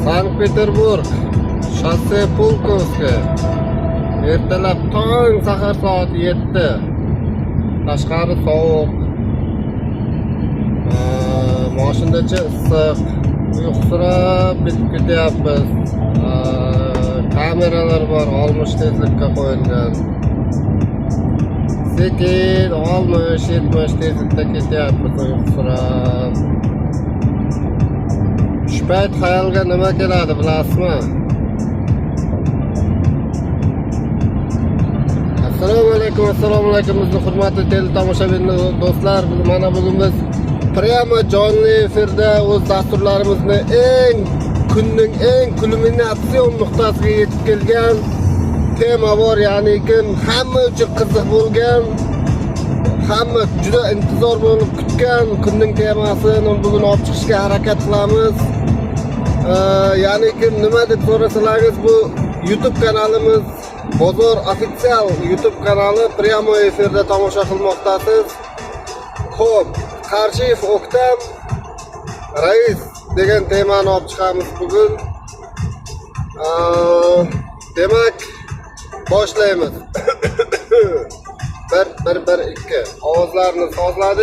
Sankt-Peterburg, шоссе Pulkovskiy. Ertalab tong sahar soat 7. Tashqari sovuq. Moshindacha issiq. Uyqusirab bitib ketyapmiz. Kameralar bor, 60 tezlikka qo'yilgan. Sekin 60-70 tezlikda ketyapmiz uyqusirab. Shu payt xayolga nima keladi, bilasizmi? Assalomu alaykum, assalomu alaykum, bizni hurmatli teletomoshabin do'stlar. Mana bugun biz прямо jonli efirda o'z dasturlarimizni eng kunning eng kulminatsion nuqtasiga yetib kelgan tema bor, ya'ni kim hamma uchun qiziq bo'lgan, hamma juda intizor bo'lib kutgan kunning temasini bugun olib chiqishga harakat qilamiz. Ya'ni kim nima deb so'rasalaringiz, bu YouTube kanalimiz, Bozor Official YouTube kanali, прямо efirda tomosha qilmoqdasiz. Xo'p, Qarshiyev O'ktam rais degan temani olib chiqamiz bugun. Demak, boshlaymiz. 1 1 1 2 ovozlarni sozladik.